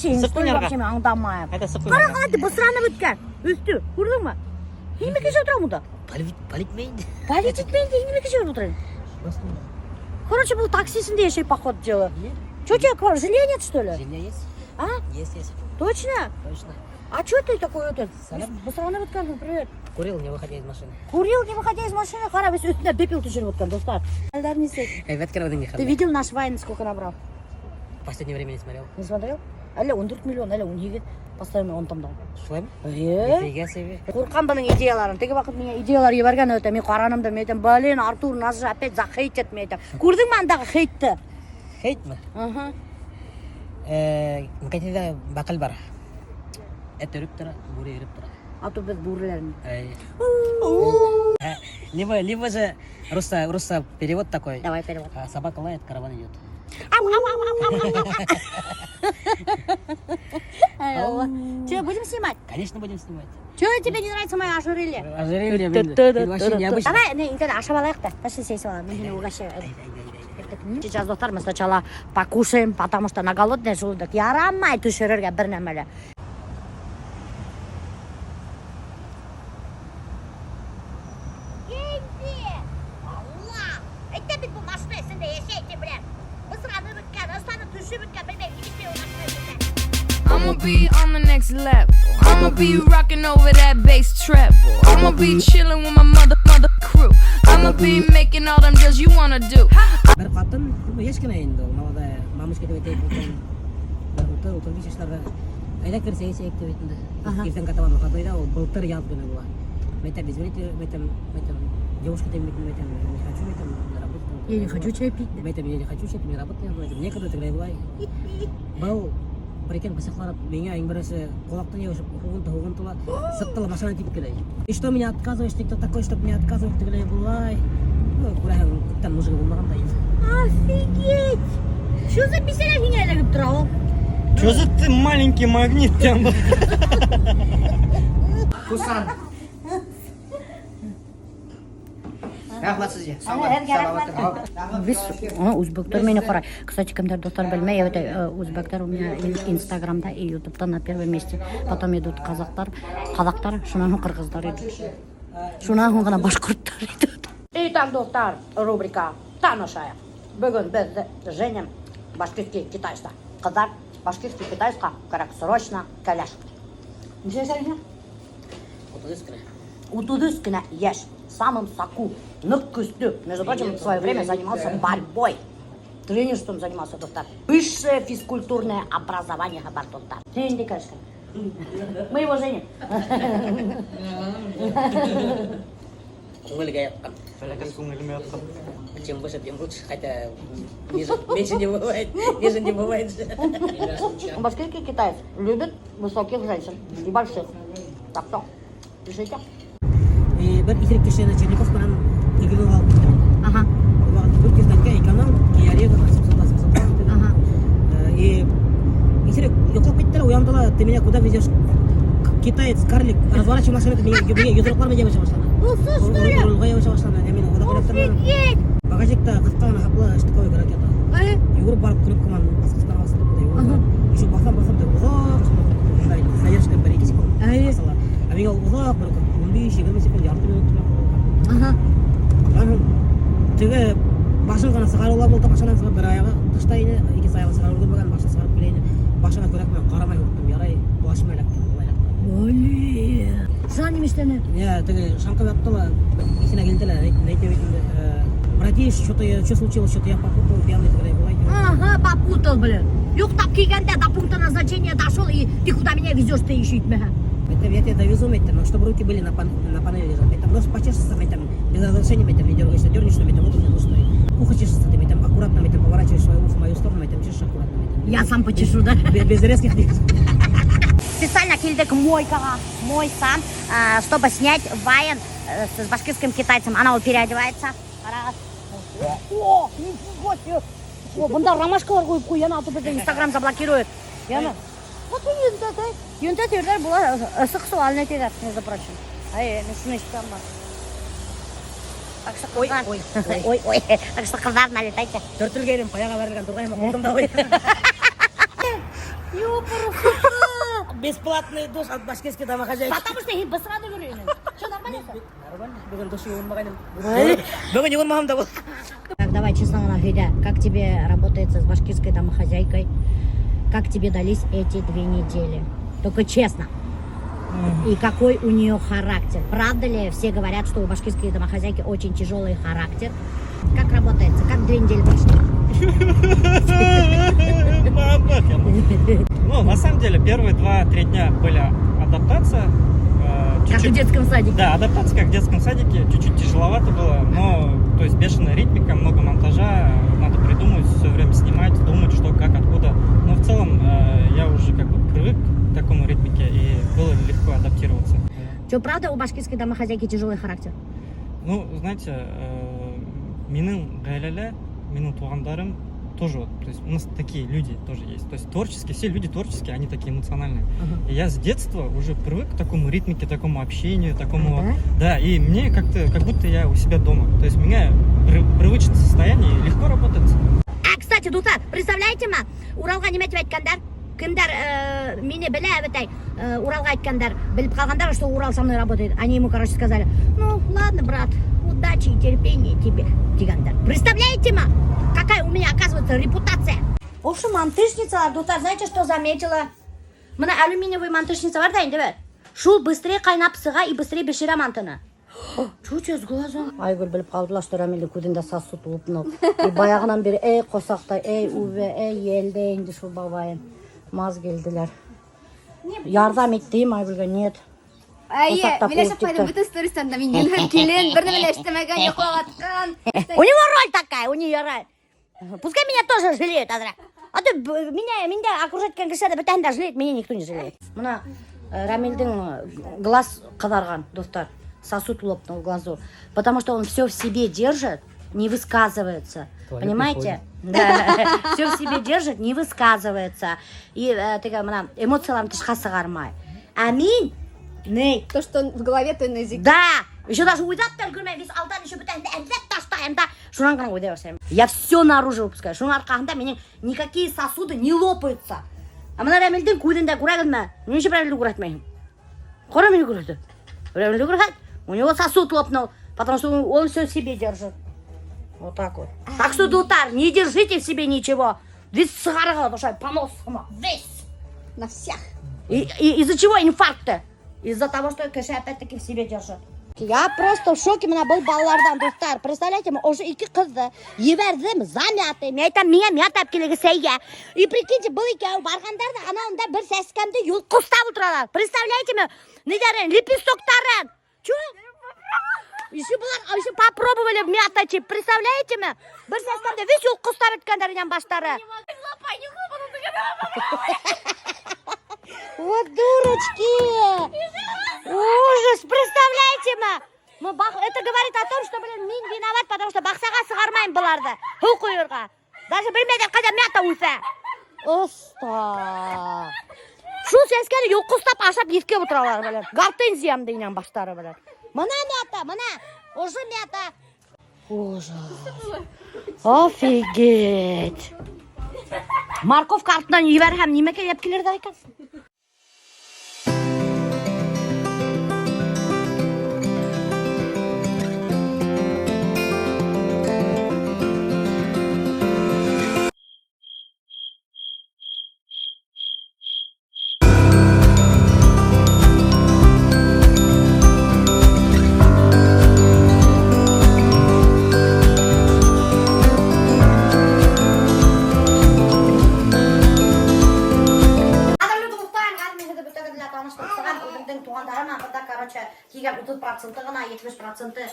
йәшәйһең, Сыҡ что ли, уйнарға. вообще мин аңламайым. Әйҙә сыҡ Ҡара, уйнарға. ҡара, бысранып бөткән. Өҫтө, күрҙеңме? Һин нимә эшләп ултыраһың унда? Палить инде. Палить итмәй инде, һин нимә эшләп ултыраһың? Короче, был такси эсендә йәшәй, по ходу дела. Нет. Че у тебя, жилья нет, что ли? Жилья есть? А? Есть, есть. Точно? Точно. А что ты такой этот? Сәләм. Бысранып бөткәнһең, привет. Курил, не выходя из машины. Курил, не выходя из машины, ҡара, весь өҫтөнә пепел төшөрөп бөткән, дуҫтар. Хәлдәр нисек? Әйбәт кенә үҙең. Ты видел наш вайн, сколько набрал? В последнее время не смотрел. Не смотрел? Әллә 14 миллион, әллә 17. Постоянно онтам да. Шулаймы? Э? Нифига себе. Ҡурҡам бының идеяларын. Теге ваҡыт миңә идеялар ебәргән өтә. Мин ҡараным да, мин әйтәм, блин, Артур, нас же опять захейтят, мин әйтәм. Күрҙеңме андағы хейтты? Хейтмы? Ага. Никәтиҙә мәҡәл бар. Эт өрөп тора, бүре өрөп тора. А то беҙ бүреләр. Эй. Либо же руссо перевод такой. Давай перевод. А, собака лает, караван идет. Ау, ау, ау, ау, ау, ау, ау. Ай, Алла. Че, будем снимать? Конечно, будем снимать. Че тебе не нравится мое ожерелье? Ожерелье, блин, ты вообще необычно. Давай, не, инде ашап алайыҡ та. Пошли сәй эсеп алайыҡ. Мин һине угощаю. Сейчас, дуҫтар, мы сначала покушаем, потому что на голодный желудок ярамай төшөрөргә бер нәмә лә. Алла! Әйтәм бит был машина эсендә йәшәй тип, блин. Бысранып бөткән, ысланып төшөп бөткән, белмәйем, ни бит ул машина эсендә. I'ma be on the next level. I'ma be rocking over that bass treble. I'ma be chilling with my mother, mother crew. I'ma be making all them deals you wanna do. Бер ҡатын, ну, йәш кенә инде ул, молодая мамочка тип әйтәйек микән. Бер 30-35 йәштәрҙә. Әйҙә кер сәй эсәйек тип әйтте. Иртәнге табан выходнойҙа ул былтыр яҙ көнө була. Мин әйтәм, извините, мин әйтәм, мин әйтәм, девушка тип әйтәм, мин әйтәм, не хочу, мин әйтәм, на работу. Я не хочу чай пить. Мин әйтәм, я не хочу чай, мин работать не надо, мин әйтәм, некогда тегеләй былай. Был бер икән бысаҡлап миңә иң беренсе ҡолаҡтан йәбешеп һуғынты һуғынты ла сыҡты ла машина тип килә. И что меня отказываешь, ты кто такой, чтобы меня отказывать, тегеләй былай. Ну, күрәһең, күптән мужигы булмаған да инде. Офигеть! Что за бисәләр һиңә эләгеп тора ул? Че за ты маленький магнит там был? Хусан. Рәхмәт һеҙгә. Үзбәктәр мине ҡарай. Кстати, кемдер дуҫтар белмәй, я это үзбәктәр у меня Инстаграмда и Ютубта на первом месте. Потом идут ҡаҙаҡтар, ҡаҙаҡтар, шунан һуң ҡырғыҙҙар идут. Шунан һуң ғына башҡорттар идут. Итак, дуҫтар, рубрика Танышайыҡ. Бөгөн беҙ Женя башкирский китайста. Ҡыҙҙар, башкирский китайсҡа кәрәк срочно кәләш. Нисә йәштә? 33 кенә. 33 кенә йәш, в самом соку, ныҡ көслө. Между прочим, в свое время занимался борьбой. Тренерством занимался, дуҫтар. Высшее физкультурное образование бар, дуҫтар. Һин инде кәләшкә. Мы его женим. Күңелгә ятҡан. Бәләкәс күңелемә ятҡан. Чем выше, тем лучше, хотя ниже, меньше не бывает, ниже не бывает. Башкирский китаец любит высоких женщин и больших. Так что, пишите. И бер иҫерек кешене Черняховка менән Игилеүгә алып киттем. Ага. Ул ваҡыт 400 тәңкә эконом, Kia Rio 700 700. Ага. И иҫерек йоҡлап китте лә, уянды ла, ты меня куда везешь? Китаец, карлик, разворачивай машину, миңә йоҙроҡлар менән йәбешә башланы. Усы, что ли? Рулға йәбешә башланы. Ә мин уға ҡарап торманым. Офигеть! Багажникта ҡыҫҡа ғына һаплы штыковый ракета. Э? Йүгереп барып кнопка менән асҡыстар астым да йүгереп барып. Еще баҫам баҫам да оҙаҡ задержка бер ике секунд. Әйе. Асыла. Ә миңә ул оҙаҡ бер 15-20 секунд, ярты минут. Ага. Шунан һуң теге башын ғына сығарыула булды, машинанан сығып бер аяғы тышта ине, икенсе аяғын сығарып өлгөрмәгән, башын сығарып килә ине. Башына көрәк менән ҡарамай һуҡтым, ярай башыма эләкте, улай эләкте. Блин. Шунан нимә эшләне? Я теге шаңҡып ятты ла, иҫенә килде лә, әйтеп инде, братиш, что-то я, что случилось, что-то я попутал, пьяный тегеләй былай. Ага, попутал, блин. Йоҡлап килгәндә до пункта назначения дошел, и ты куда меня везешь, ты еще итмәһә. Әйтәм, я тебя довезу, әйтәм, но чтобы руки были на панели лежат. Әйтәм, нос почешется, әйтәм, без разрешения, әйтәм, не дергаешься, дернешь, әйтәм, вот у меня нос стоит. Ухо чешется, ты, әйтәм, аккуратно, әйтәм, поворачиваешь свое ухо в мою сторону, әйтәм, чешешь аккуратно, әйтәм. Я сам почешу, да? Без резких движений. Специально килдек мойкаға, мой сам, чтобы снять вайн с башкирским китайцем. Она вот переодевается. Ҡарағыҙ. О, нифига себе. О, бында ромашкалар ҡуйып ҡуй, а то беҙҙе Инстаграм заблокирует. Яна. Вот и йөнтәҫ, эй. Йөнтәҫ ерҙәр була ысыҡ һыу алына тиҙәр, между прочим. Ай, мин шуны ишеткән бар. Так что Ой, ҡыҙҙар, ой, ой. ой, ой. Так что ҡыҙҙар, налетайте. Төртөлгәйнем, ҡаяға бәрелгән турғайым, ҡулымда ой. Бесплатный душ от башкирской домохозяйки. Потому что һин бысранып йөрөй инең. Что, нормально всё? Нормально. Бөгөн душ йыуынмағайным. Бөгөн йыуынмаһам да була. Так, давай честно ғына һөйлә, как тебе работается с башкирской домохозяйкой? Как тебе дались эти 2 недели? Только честно. И какой у нее характер? Правда ли все говорят, что у башкирской домохозяйки очень тяжелый характер? Как работается? Как 2 недели прошли? Мама. Ну, на самом деле, первые 2-3 дня были адаптация. Как в Чуть-чуть. детском садике. Да, адаптация как в детском садике, чуть-чуть тяжеловато было, но, то есть, бешеная ритмика, много монтажа, надо придумывать, все время снимать, думать, что, как, откуда. Но в целом я уже как бы привык к такому ритмике, и было легко адаптироваться. Что, правда у башкирской домохозяйки тяжелый характер? Ну, знаете, минең ғаиләлә, минең туғандарым тоже вот, то есть у нас такие люди тоже есть. То есть творческие, все люди творческие, они такие эмоциональные. И я с детства уже привык к такому ритмике, такому общению, такому вот. Да, и мне как-то, как будто я у себя дома. То есть у меня привычное состояние, и легко работать. А, кстати, дуҫтар, представляете ма, Уралға нимә тип әйткәндәр? Кемдәр мине белә бит, Уралға әйткәндәр, белеп ҡалғандар, что Урал со мной работает. Они ему, короче, сказали: «Ну, ладно, брат, удачи и терпения тебе», тигәндәр. Представляете ма, какая у меня, оказывается, репутация? Ошо мантышницалар, дуҫтар, знаете, что заметила? Бына алюминиевый мантышница бар ҙа инде бит. Шул быстрее ҡайнап сыға и быстрее бешерә мантыны. Что у тебя с глазом? Айгөл белеп ҡалдылар, что Рамилдең күҙендә сосуд лопнул. И баяғынан бире эй ҡосаҡтай, эй үбә, эй елде инде шул бабайым. Маз килделәр. Ярҙам иттем Айгөлгә, нет. Әйе, Ҡосаҡтап Миләш ҡыуып апайҙың китте. бөтөн стористарында мин йүнһеҙ килен, бер нәмә лә эшләмәгән, йоҡлап ятҡан. У него роль такая, у нее роль. Пускай меня тоже жалеют, аҙыраҡ. А то мине окружать иткән кешеләр бөтәһен дә жалеет, меня никто не жалеет. Бына Рамилдең глаз ҡыҙарған, дуҫтар. Сосуд лопнул в глазу. Потому что он все в себе держит, не высказывается. Туалет не Понимаете? Да. Все в себе держит, не высказывается. И теге бына эмоцияларын тышҡа сығармай. Ә мин ни? То, что в голове, то и на языке. Да! Еще даже уйлап та өлгөрмәйем, весь алдан еще бөтәһен дә әҙләп ташлайым да. Шунан ғына уйлай башлайым. Я все наружу выпускаю. Шуның арҡаһында минең никакие сосуды не лопаются. Ә бына Рәмилдең күҙендә күрәгеҙме? Ни өсөн Рәмилде күрһәтмәйһең? Ҡара, мине күрһәтә. Рәмилде күрһәт. У него сосуд лопнул, потому что он все в себе держит. Вот так вот. Так что, дуҫтар, не держите в себе ничего. Весь сығарығыҙ, ошолай понос һымаҡ. Весь. На всех. И из-за чего инфаркты? Из-за того, что кеше опять-таки в себе держит. Я просто в шоке бына был балаларҙан, дуҫтар. Представляете, уже ике ҡыҙҙы ебәрҙем за мятой. Мин әйтәм, миңә мята алып килегеҙ сәйгә. И прикиньте, был икәү барғандар ҙа анауында бер сәскәмде йолҡослап ултыралар. Представляете ме? Ниҙәрен, лепестоктарын. Чё? Еще былар, еще попробовали мята, тип. Представляете ме? Бер сәскәмде весь йолҡослап бөткәндәр инәм баштары. Вот дурочки! Ужас, представляете ме? Ну, это говорит о том, что, блин, мин виноват, потому что баҡсаға сығармайым быларҙы. Һыу ҡойорға. Даже белмәйҙәр ҡайҙа мята үҫә. Оста. Шул сәскәне йолҡослап ашап еҫкәп ултыралар, блин. Гортензиямды инәм баштары, блин. Бына мята, бына. Уже мята. Ужас. Офигеть. Морковка артынан ебәрһәм, нимәгә йәп килерҙәр икән? Ҡәҙерле дуҫтар, хәҙер мин һеҙҙе бөтәгеҙҙе лә таныштырып сығам. Үҙемдең туғандарым бында, короче, килгән 30 проценты ғына, 70 проценты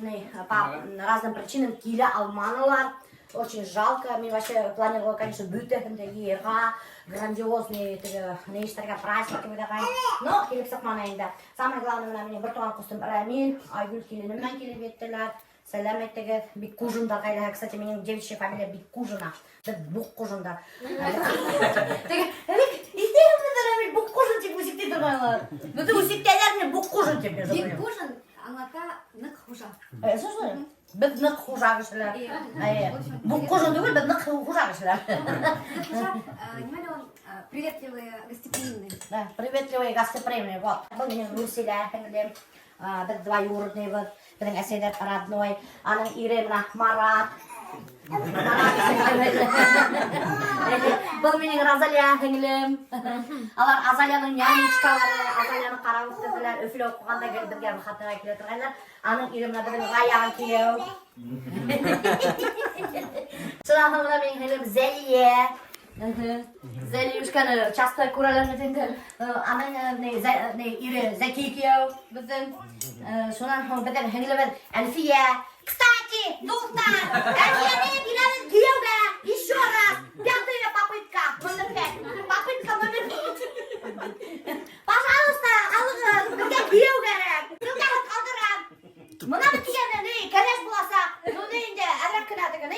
ни, по разным причинам килә алманылар. Очень жалко. Мин вообще планировала, конечно, бөтәһен дә йыйырға, грандиозный теге ни эшләргә, праздник уйлаған. Но килеп сыҡманы инде. Самое главное, бына минең бер туған ҡустым Рамил, Айгөл киленем менән килеп еттеләр. Сәләм әйтегеҙ. Биккужиндар ғаиләһе. Кстати, минең девичья фамилия Биккужина. Беҙ Буҡҡужиндар. Теге, элек иҫтәгеҙ Рамил Буҡҡужин тип үсектәй торғайнылар. Бөтә үсектәйҙәр мине Буҡҡужин тип между прочим. Биккужин аңлата ныҡ хужа. Слушай, беҙ ныҡ хужа кешеләр. Эйе. Эйе. Буҡҡужин түгел, беҙ ныҡ хужа кешеләр. Ныҡ хужа, нимә лә ул, Приветливые, гостеприимные. Да, приветливые, гостеприимные. Вот. Был минең Русилә һеңлем. Беҙ двоюродный беҙ. Беҙҙең әсәйҙәр родной. Аның ире бына Марат. Марат исемле. Был минең Розалия һеңлем. Алар Азалияның нянечкалары, Азалияны ҡарап үҫтерҙеләр. Өфөлә уҡығанда гел беҙгә выходныйға килә торғайнылар. Аның ире бына беҙҙең Раян кейәү. Шунан һуң бына минең һеңлем Зәлиә. Зәлиюшканы часто күрәләр бит инде. Аның ни, ни, ире Зәки кейәү беҙҙең. Шунан һуң беҙҙең һеңлебеҙ Әлфиә. Кстати, дуҫтар, Әлфиәне бирәбеҙ кейәүгә. Еще раз. Пятая попытка. Номер 5. Попытка номер 5. Пожалуйста, алығыҙ. Беҙгә кейәү кәрәк. Ссылкаһын ҡалдырам. Бына бит тигәне, ни, кәләш буласаҡ. Ну, ни инде, әҙерәк кенә теге, ни?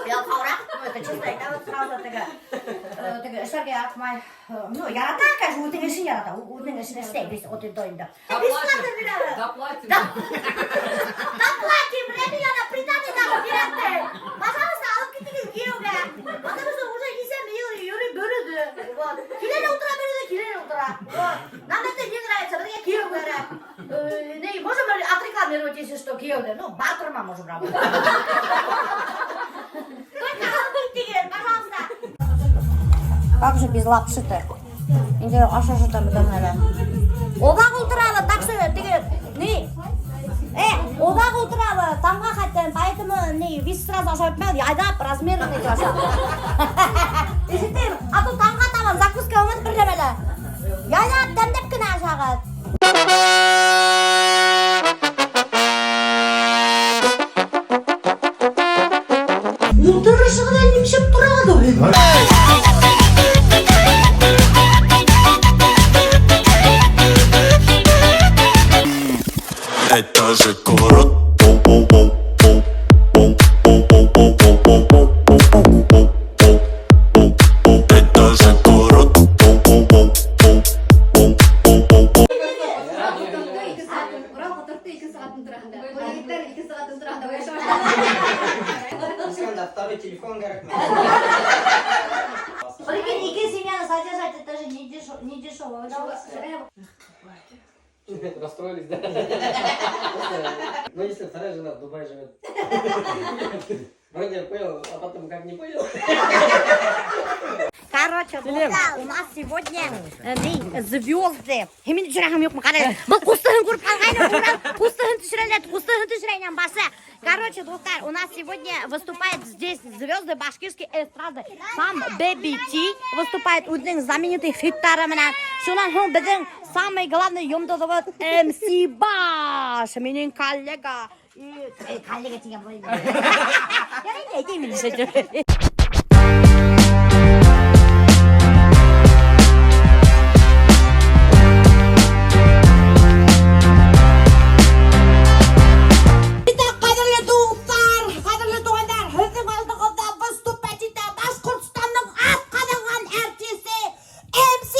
Ялҡауыраҡ. Ну, это честно, это вот сразу теге, теге эшләргә яратмай. Ну, ярата, конечно, үҙенең эшен ярата. Үҙенең эшен эшләй, весь от и до инде. Бесплатно бирәбеҙ. Доплатим. Да. Доплатим, Рәмиләне приданый бирәбеҙ. Пожалуйста, алып китегеҙ кейәүгә. Потому что уже нисәмә йыл йөрөй бер үҙе. Вот. Килә лә ултыра бер үҙе, килә лә ултыра. Вот. Нам это не нравится, беҙгә кейәү кәрәк. Не, можем отрекламировать, если что, кейәүҙе. Ну, батырма можем работать. Только алып китегеҙ, пожалуйста. Как же без лапши-то? Инде аша там бөтә. Оҙаҡ ултырабыҙ, так что теге ни оҙаҡ ултырабыҙ, таңға хәтлем, поэтому ни, весь сразу ашап бөтмәйбеҙ, яйлап, размеренно итеп ашап. Ишеттем, а то таңға табан закуска булмаҫ бер нәмә лә. Яйлап, тәмләп кенә ашағыҙ. Ултырышығыҙ әле нимешеп торағыҙ? Это же город. Воу-воу-воу, воу, воу, воу, воу, воу, воу, воу, воу, воу, воу, воу, воу, воу. Это же город. Воу-воу-воу, воу, воу, воу, воу, воу. Урал ҡоторто ике сәғәттең тураһында. Был егеттәр ике сәғәттең тураһында уйлаша. Второй телефон кәрәк. Прикинь, ике семьяны содержать, это же не дешево, не дешево. Расстроились, да? Ну, если вторая жена в Дубае живет. Вроде я понял, а потом как не понял. Короче, дуҫтар, у нас сегодня ни, звезды. Һин мине төшөрәһең юҡмы? Ҡара, был ҡустыһын күреп ҡалғайны, Урал ҡустыһын төшөрәләр, ҡустыһын төшөрәйнән башы. Короче, дуҫтар, у нас сегодня выступает здесь звезды башкирской эстрады. Сам Бэби Ти выступает үҙенең знаменитый хиттары менән. Шунан һуң беҙҙең самый главный йондоҙобоҙ МС Баш, минең коллега. И, коллега тигән был инде. Ярай инде, әйтәйем инде шәйтеп. Итак, ҡәҙерле дуҫтар, ҡәҙерле туғандар, һеҙҙең алдығыҙҙа выступать итә Башҡортостандың атҡаҙанған артисы МС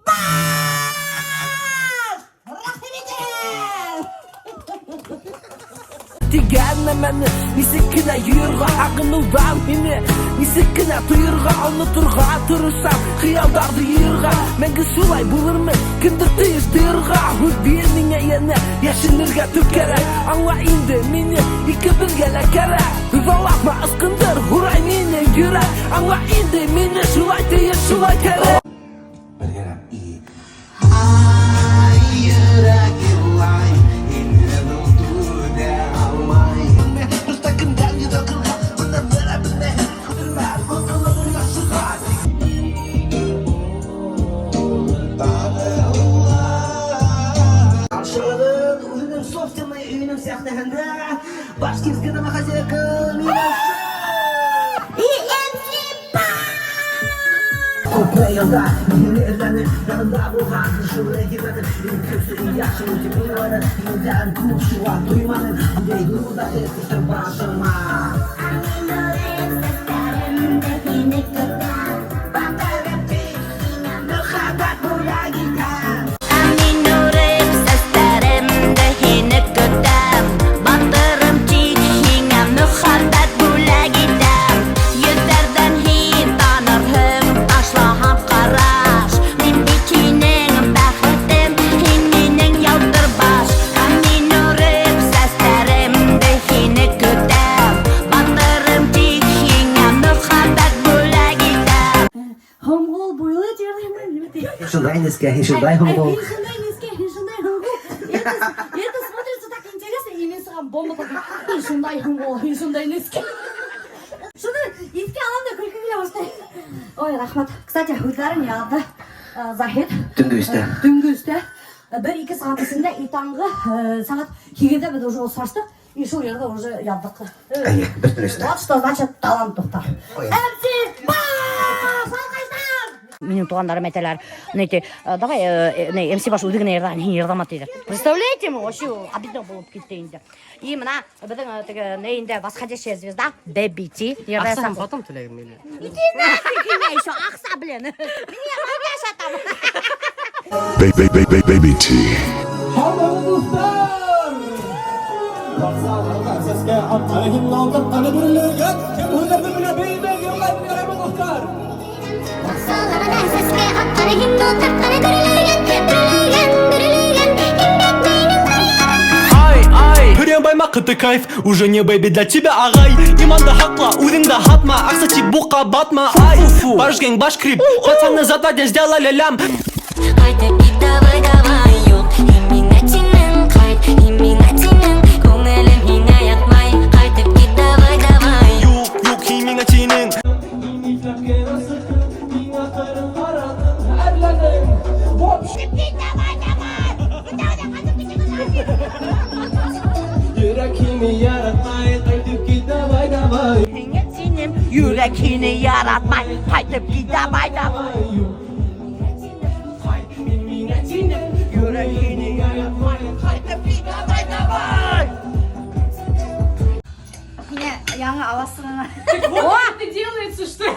Баш! Рәхим итегеҙ! Тигән нәмәне нисек кенә йыйырға һағыныуҙан һине нисек кенә тойорға оноторға тырышам хыялдарҙы йыйырға мәңге шулай булырмын кемдер тейеш тыйырға һүҙ бир миңә йәнә йәшенергә төп кәрәк аңла инде мине икебеҙгә лә кәрәк Һыҙалатма ысҡындыр һорай минең йөрәк аңла инде мине шулай тейеш шулай кәрәк. Бергәрәп и Ай, йөрәк илай, инде түҙә алмай. Просто кемдәр йөҙә ҡылға, бына берә белмәй, күрмәҫ, был ҡылығың яҡшыға. Ашығын үҙенең собственный өйөнөң сәхнәһендә башкирский домохозяйка Миләүшә. И МС Баш! Күпме йылдар мине эҙләнеп янымда булған шулай һиҙмәнем иң көслө иң яҡшы тип уйланым һинән күп шуға туйманым Ниндәй нурҙар төштө башыма. Һине көтәм. Батырып һиңә мөхәббәт бүләк итәм. Мин үреп сәстәремде һине көтәм. Батырым тик һиңә мөхәббәт бүләк итәм. Йөҙҙәрҙән һин танырһың, ташлаһам. йырлайым, нимә ти? Шундай нескә, шундай һуң. Һин шундай нескә, һин шундай һуң. Это смотрится так интересно, и мин сығам бомба такой. Һин шундай һуң, һин шундай нескә. Шуны иҫкә алам да көлкө килә башлай. Ой, рәхмәт. Кстати, һүҙҙәрен яҙҙы Заһид. Төнгө 3-тә. Төнгө 3-тә. 1-2 сәғәт эсендә и таңғы сәғәт 8-ҙә беҙ уже осраштыҡ. И шул ерҙә уже яҙҙыҡ. Әйе, бер төн эсендә. Вот что значит талант, дуҫтар. Ой. MC Баш! Алҡыштар! Минең туғандарым әйтәләр, ни, давай, ни, MC Баш үҙе генә йырлаһын, һин йырлама тиҙәр. Представляете, вообще обидно булып китте инде. И бына беҙҙең теге ни инде восходящая звезда Baby T. Аҡсаһын потом түләйем мин. Иди нафиг һиңә еще аҡса, блин. Миңә монтаж атам. Baby, baby, baby T. Дуҫтар! Сәскә атҡан һин алдыртҡан бөрлөгән, кем һүҙҙәрҙе белә бейҙе, йырлай белә, дуҫтар. Баҡсаларҙа сәскә атҡан һин ултыртҡан бөрлөгән, бөрлөгән, бөрлөгән, һин бит минең. Ай, ай, Һөрйән баймаҡ, это кайф, уже не бэйби для тебя, ағай. Иманды һаҡла, үҙеңде һатма, аҡса тип буҡҡа батма, ай. Баш гэнг, баш крип, пацаны за 2 дня сделали лям. Ҡайтып кит, давай, давай, юҡ, һин миңә тинең, ҡайт, һин миңә тинең, күңелем һиңә ятмай, ҡайтып кит, давай, давай. Юҡ, юҡ, һин миңә тинең. Давай, давай! Йөрәк һине яратмай, ҡайтып кит, давай, давай. Һиңә тинем, йөрәк һине яратмай, ҡайтып кит, давай, давай. Һин миңә тинең, йөрәк һине яратмай, Ҡайтып кит, давай, давай. Һиңә яңы аласығыңа. О, Это делается, что ли?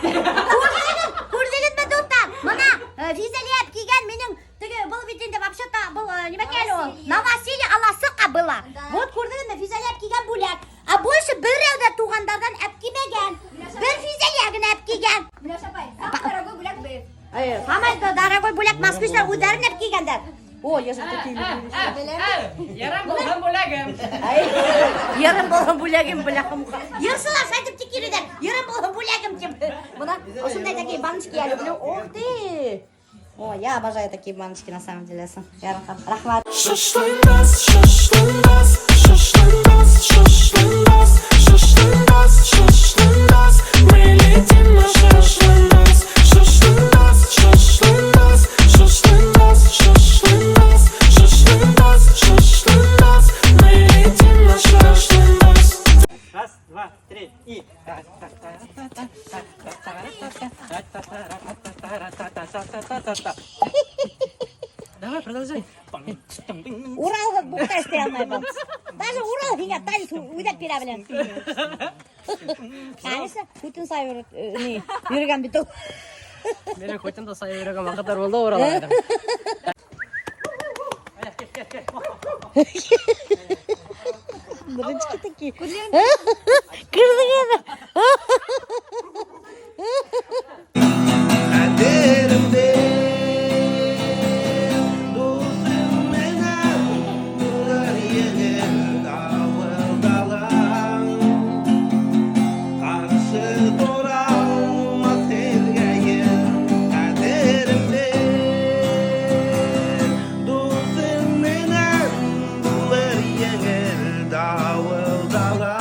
Күрҙегеҙме, дуҫтар? Бына Физәлиә килгән минең теге был бит инде вообще-то был нимәкәй әле ул? Новоселье аласыҡҡа была. Вот күрҙегеҙме, Физәлиә килгән бүләк. А больше берәү ҙә туғандарҙан әп килмәгән. Бер Физәлиә генә әп килгән. Миләүшә апай, самый дорогой бүләк беҙ. Самый дорогой бүләк москвичтар үҙҙәрен әп килгәндәр. О, я же такие люблю. Ярам булһын бүләгем. Ярым булһын бүләгем, бляха-муха. Йырсылар шайтып тик йөрөйҙәр. Ярым булһын бүләгем тип. Бына ошондай такие баночки я люблю. Ух ты! О, я обожаю такие баночки на самом деле. Рәхмәт. Шашлындас, шашлындас, шашлындас, шашлындас, шашлындас, шашлындас. Мы летим на шашлындас, шашлындас, шашлындас, шашлындас, шашлындас, шашлындас, шашлындас. Мы летим на шашлындас. Раз, два, три и. Давай, продолжай. Уралға буҡта эшләй алмайбыҙ. Даже Урал һиңә танец уйнап бирә белә. Конечно, күтен сайып ни, йөрөгән бит ул. Минең күтемде сайып йөрөгән ваҡыттар булды Уралда. Дурачки такие. Күрҙегеҙме? Ҡәҙеремде дуҫым менән булыр еңел дауылдалам. Ҡаршы тора алмаҫ һеҙгә ҡәҙеремде дуҫым менән булыр еңел дауылдалам.